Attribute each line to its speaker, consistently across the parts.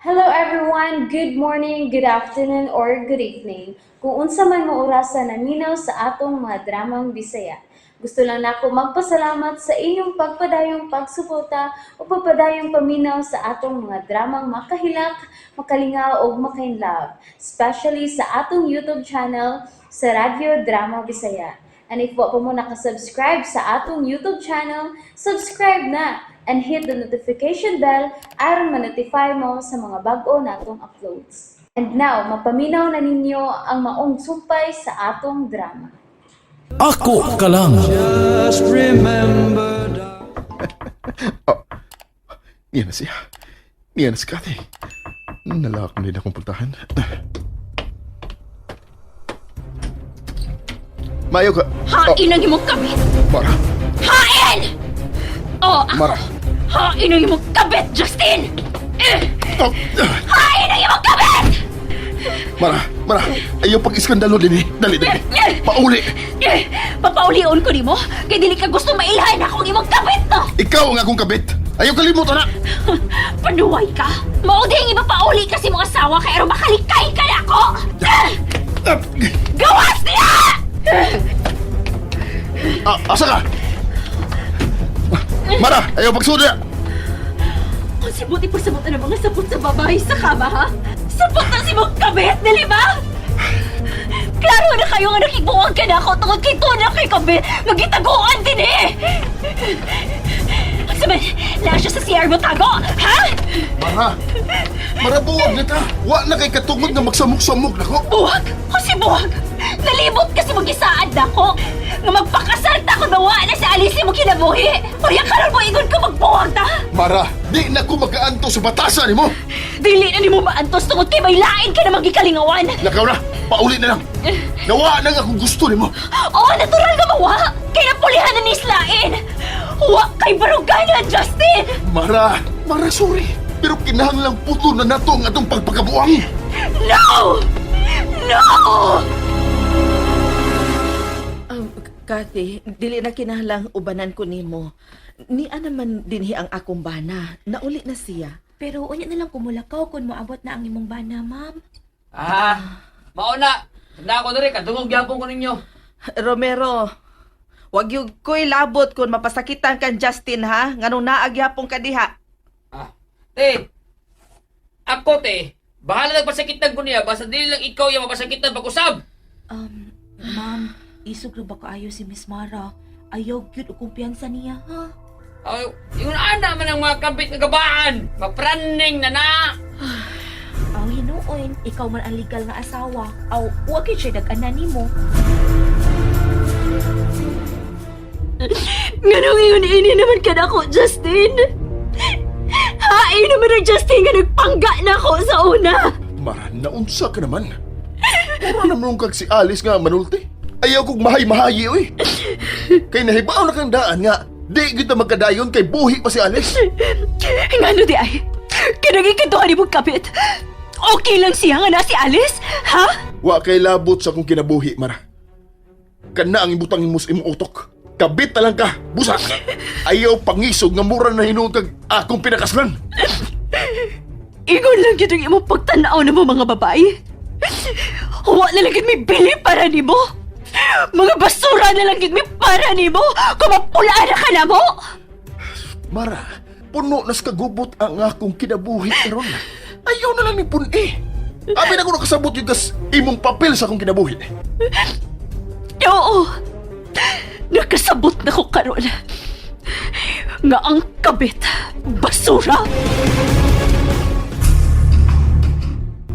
Speaker 1: Hello everyone! Good morning, good afternoon, or good evening. Kung unsa man mo orasa naminaw sa atong mga dramang Bisaya. Gusto lang nako magpasalamat sa inyong pagpadayong pagsuporta o pagpadayong paminaw sa atong mga dramang makahilak, makalingaw ug makainlove, especially sa atong YouTube channel sa Radyo Drama Bisaya. And if wa pa mo nakasubscribe sa atong YouTube channel, subscribe na and hit the notification bell aron ma-notify mo sa mga bag-o natong uploads. And now, mapaminaw na ninyo ang maong sumpay sa atong drama.
Speaker 2: Ako ka lang.
Speaker 3: Just remember,
Speaker 4: Oh, niya na siya. Niya na si Kathy. Nalak na din akong puntahan. Mayo ka. Oh,
Speaker 5: Hain ang imong kabit!
Speaker 4: Mara.
Speaker 5: Hain! Oh, ako!
Speaker 4: Mara.
Speaker 5: Hain ang imong kabit, Justin! Eh,
Speaker 4: Oh,
Speaker 5: hain ang imong kabit!
Speaker 4: Mara, Mara. Ayaw pag-iskandalo din eh. Dali, dali. Pauli.
Speaker 5: Eh, papaulion ko nimo kay dili ka gusto mailhan ako ang imong kabit no.
Speaker 4: Ikaw ang akong kabit. Ayaw kalimutan na.
Speaker 5: Panuway ka. Mao di ang ipapauli kasi mong asawa kay aron makalikay ka na ako. Eh, gawas niya!
Speaker 4: Ah, asa ka? Mara, ayaw pagsudi.
Speaker 5: Kung sibuti pagsabot na mga sapot sa babae sa kama, ha? Sapot na si mong kabit, dili ba? Klaro na kayo nga nakigbuwag ka na ako tungod kay Tuna kay kabit. Magitaguan din eh! Ang sabi, na siya sa CR mo tago, ha?
Speaker 4: Mara. Mara, buwag na ta. Wa na kay katungod nga magsamok-samok na ko.
Speaker 5: Buwag! Kasi buwag! Nalibot kasi mag-isaad na ako! Nga magpakasal ta ko nawa na si Alice mo kinabuhi! Kaya karon mo ingon ka magbuwag ta!
Speaker 4: Mara, di na ko makaanto sa batasan nimo.
Speaker 5: Dili na nimo maantos tungod kay may lain ka na magikalingawan!
Speaker 4: Lakaw na, pauli na lang. Nawa na nga kung gusto nimo.
Speaker 5: Oo, natural nga mawa! Kay napulihan na ni Islain! Wa kay baruganan, Justin!
Speaker 4: Mara, Mara, sorry. Pero kinahanglang puto na nato ang atong pagpakabuang.
Speaker 5: No! No!
Speaker 6: Kathy, dili na kinahanglang ubanan ko nimo. Nia naman dinhi ang akong bana. Nauli na siya.
Speaker 7: Pero unya na lang kumulakaw kung moabot na ang imong bana, ma'am.
Speaker 8: Ah, mauna. Na ako diri, kadungog gyapon ko ninyo.
Speaker 6: Romero, wag yung ko'y labot kung mapasakitan kan Justin ha. Nganong naagyapong ka diha.
Speaker 8: Ah, te. Ako te, bahala nagpasakitan ko niya basta dili lang ikaw yung mapasakitan pag-usab.
Speaker 7: Ma'am, isog ra ba kaayo si Miss Mara? Ayaw gyud og kumpiyansa niya, ha?
Speaker 8: Ay, ingon ana man ang mga kabit nga gabaan. Mapraning na na.
Speaker 7: Aw hinuon, ikaw man ang legal nga asawa. Aw, wa gyud siya dag-ana nimo.
Speaker 5: Nganong ingon ini naman ka na ako, Justin? Hain naman ang Justin nga nagpangga na ako sa una!
Speaker 4: Mara, naunsa ka naman. Mura naman kag si Alice nga manulti. Ayaw kong mahay-mahayi, oy. Kay nahibaw na kang daan nga. Di kita magkadayon kay buhi pa si Alice.
Speaker 5: Ngano di ay? Kanang ikintuhan ni mong kapit. Okay lang siya nga na si Alice, ha?
Speaker 4: Wa kay labot sa akong kinabuhi, Mara. Kana ang ibutang mo sa imong utok. Kabit na lang ka, busa. Ayaw pangisog nga mura na hinuon kag akong pinakaslan.
Speaker 5: Ingon lang yun ang imong pagtanaw na mo mga babae. Wa na lang yun may bili para nimo. Mga basura na lang yun may para nimo. Kumapula na ka na mo.
Speaker 4: Mara, puno na sa kagubot ang akong kinabuhi karon. Ayaw na lang ni pun-i. Abi na ko nakasabot yung kas imong papel sa akong kinabuhi.
Speaker 5: Oo. Nakasabot na ko karon. Nga ang kabit, basura.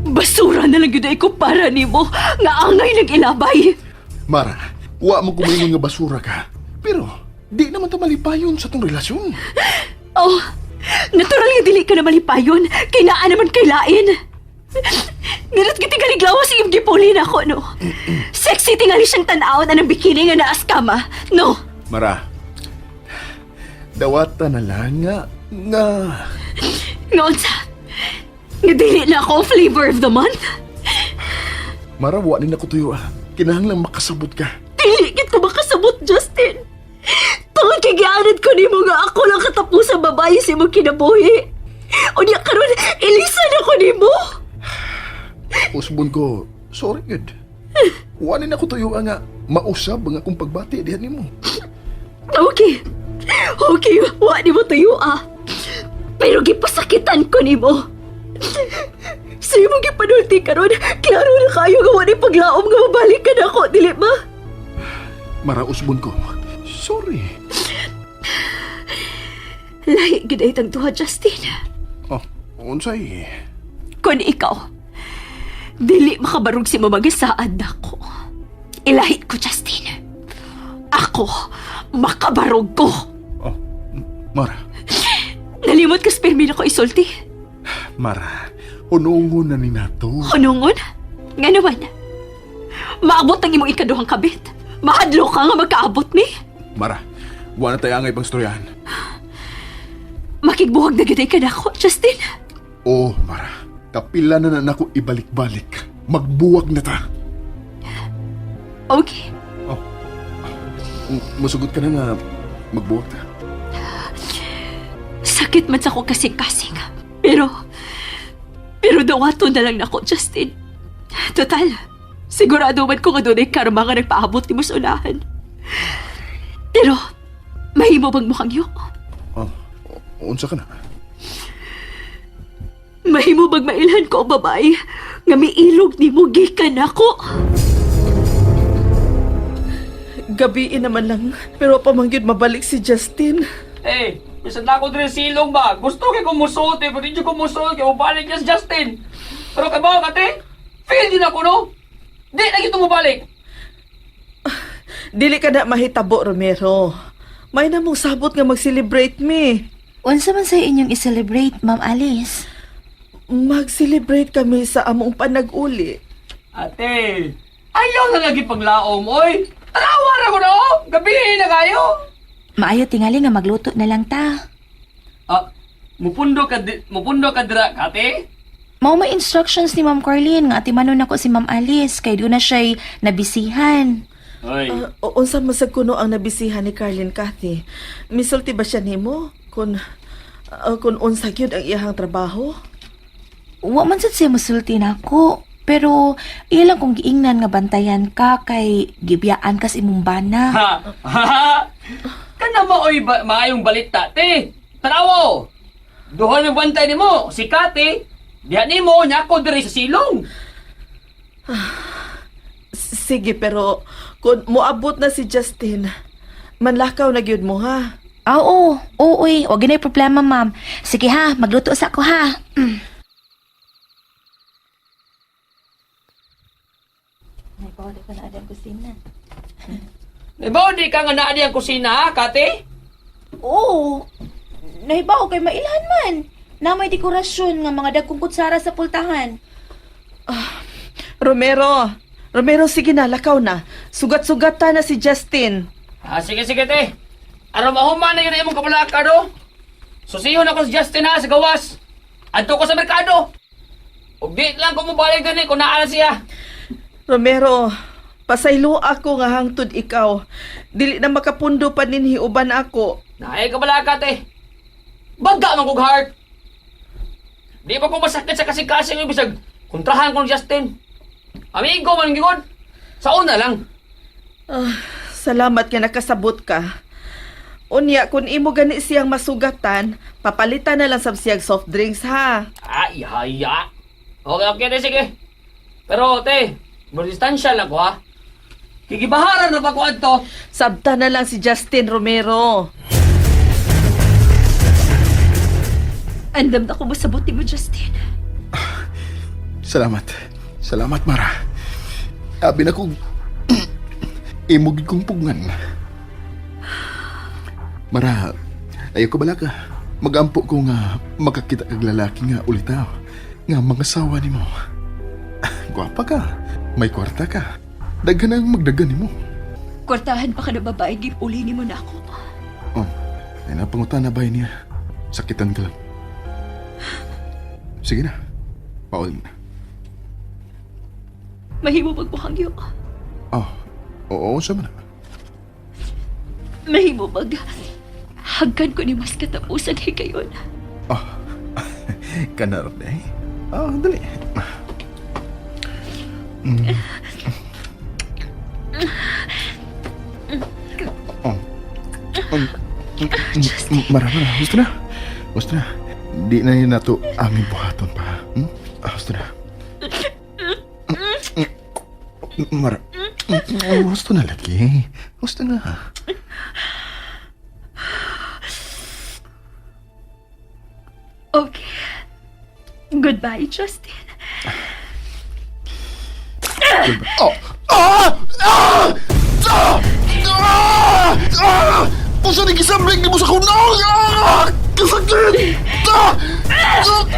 Speaker 5: Basura na lang yun ay ko para nimo. Nga angay nag ilabay.
Speaker 4: Mara, wa mo kumingon nga basura ka. Pero, di naman ta malipayon sa tong relasyon.
Speaker 5: Oh, natural nga dili ka na malipayon. Kinaan naman kay lain. Ngunit gitingalig lawas ang iyong gipuli na ako, no? Sexy tingali siyang tan-awon anang bikini nga naas kama, no?
Speaker 4: Mara, dawata na lang nga, nga.
Speaker 5: Nga unsa? Nga dili na ako ang flavor of the month?
Speaker 4: Mara, wa ni nako tuyo ah. Kinahanglang makasabot ka.
Speaker 5: Dili gid ko makasabot, Justin. Tungod kay gianad ko nimo nga ako lang katapusan babae sa imong kinabuhi. Unya karon, ilisan ako nimo.
Speaker 4: Usbon ko, sorry gud. Wala na ko tuyo nga mausab ang akong pagbati diha nimo.
Speaker 5: Okay. Okay, wa nimo tuyo ah. Pero gipasakitan ko nimo. Sa imong gipanulti karon, klaro na kayo nga wa ni paglaom nga mabalik ka nako, dili ba?
Speaker 4: Mara, usbon ko, sorry.
Speaker 5: Lahi gid ay tang duha, Justin.
Speaker 4: Oh, unsay?
Speaker 5: Kun ikaw, dili makabarog si mamagisaad nako. Ilahi ko, Justin. Ako, makabarog ko.
Speaker 4: Oh, Mara.
Speaker 5: Nalimot ka sa pirmi ko isulti.
Speaker 4: Mara, hunungon na ni nato.
Speaker 5: Hunungon? Nga naman. Maabot ang imong ikaduhang kabit. Mahadlo ka nga magkaabot ni.
Speaker 4: Mara, wala tayo ang ibang storyahan.
Speaker 5: Makigbuhag na gid ka nako, Justin.
Speaker 4: Oh, Mara, kapila na na nako ibalik-balik. Magbuwag na ta.
Speaker 5: Okay.
Speaker 4: Oh, musugot ka na nga magbuwag ta.
Speaker 5: Sakit man sa ko kasing-kasing. Pero dawato na lang nako, Justin. Total, sigurado man ko nga dunay karma nga nagpaabot nimo sa unahan. Pero, mahimo bang mukhang yuk?
Speaker 4: Oh, unsa ka na?
Speaker 5: Mahimo bang mailhan ko ang babae nga miilog nimo gikan nako?
Speaker 6: Gabiin naman lang, pero pamanggid mabalik si Justin.
Speaker 8: Eh, bisan na ako diri silong ba? Gusto kay kumusuot eh, pero di ko kumusuot kay mobalik niya si Justin. Pero kabaw ka te, feel din ako no. Di na gito mobalik.
Speaker 6: Dili ka na mahitabo, Romero. May na mong sabot nga mag-celebrate mi.
Speaker 7: Unsa man sa inyong i-celebrate, Ma'am Alice?
Speaker 6: Mag-celebrate kami sa among panag-uli.
Speaker 8: Ate, ayaw na lagi paglaom, oy. Tanawa ra ko no. Gabi na kayo.
Speaker 7: Maayo tingali nga magluto na lang ta.
Speaker 8: Ah, mupundo ka dira, kate.
Speaker 7: Mao may instructions ni Ma'am Carlene nga atimanon nako si Ma'am Alice kay doon na siya'y nabisihan.
Speaker 8: Oy.
Speaker 6: Ah, unsa man sad kuno ang nabisihan ni Carlin Cathy? Misulti ba siya nimo kun kun unsa gyud ang iyahang trabaho?
Speaker 7: Wa man sad siya musulti nako, pero iya lang kong giingnan nga bantayan ka kay gibiyaan kas imong bana.
Speaker 8: Ha. Ha. Kana mo oy ba, maayong balita, te. Tanawo. Duha na bantay nimo, si Kate. Diha nimo nya ako diri sa silong.
Speaker 6: Sige, pero kun moabot na si Justin, manlakaw na gyud mo ha.
Speaker 7: Ah, oo, oo, uy, wa ginay problema, ma'am. Sige ha, magluto sa ako ha. May bawal ko na adang kusina.
Speaker 8: Ibaw di ka nga naa di ang kusina, ha, Kate?
Speaker 7: Oo. Nahibaw kay mailhan man. Na may dekorasyon nga mga dagkong kutsara sa pultahan.
Speaker 6: Romero, Romero, sige na, lakaw na. Sugat-sugatan na si Justin.
Speaker 8: Ah, sige, sige, te. Aron mahuman na yun ang imong kabalaka, do. Susihon ako si Justin, ha, sa gawas. Adto ko sa merkado. Ug di lang ko mobalik dinhi kung naa na siya.
Speaker 6: Romero, pasaylo ako nga hangtod ikaw. Dili na makapundo pa ninhi uban ako.
Speaker 8: Naay kabalaka, te. Baga man kog heart. Di pa ko masakit sa kasing-kasing yung bisag kontrahan ko ni Justin. Amigo man gigod. Sa una lang.
Speaker 6: Ah, salamat nga nakasabot ka. Unya, kung imo gani siyang masugatan, papalitan na lang sab siyag soft drinks ha.
Speaker 8: Ay, haya. Okay, okay, te, sige. Pero, te, distansya lang ko, ha? Kigibaharan na ba ko adto?
Speaker 6: Sabta na lang si Justin Romero.
Speaker 5: Andam na ko masabot mo, Justin.
Speaker 4: Salamat. Salamat, Mara. Abi na kong imog kong pugngan. Mara, ayaw ko bala ka. Magampo ko nga makakita kag lalaki nga ulitaw. Nga mga sawa nimo. Gwapa ka. May kwarta ka. Daghan ang magdagan nimo.
Speaker 5: Kwartahan pa ka na babae, gipuli nimo na ako.
Speaker 4: Oh, ay napangutan na ba niya? Sakitan ka lang. Sige na. Paul na.
Speaker 5: Mahimo magmukhang yuk.
Speaker 4: Oh, oo, sa man na.
Speaker 5: Mahimo mag... Hagkan ko ni mas katapusan higayon.
Speaker 4: Oh, kanar eh. Oh, dali. Oh. Mara, mara. Gusto na. Gusto na. Di na yun nato aming buhaton pa. Ah, gusto na. Mara. Gusto na lagi. Gusto na.
Speaker 5: Okay. Goodbye, Justin.
Speaker 4: Oh! Ah! Ah! Ah! Ah! Ah! Pusa ni gisambling ni mo sa kunong! Ah! Kasakit! Ah!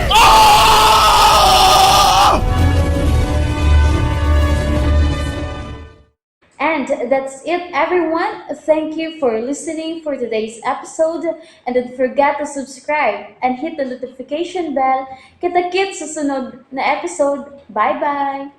Speaker 4: Ah!
Speaker 1: And that's it, everyone. Thank you for listening for today's episode. And don't forget to subscribe and hit the notification bell. Kita-kits sa sunod na episode. Bye-bye!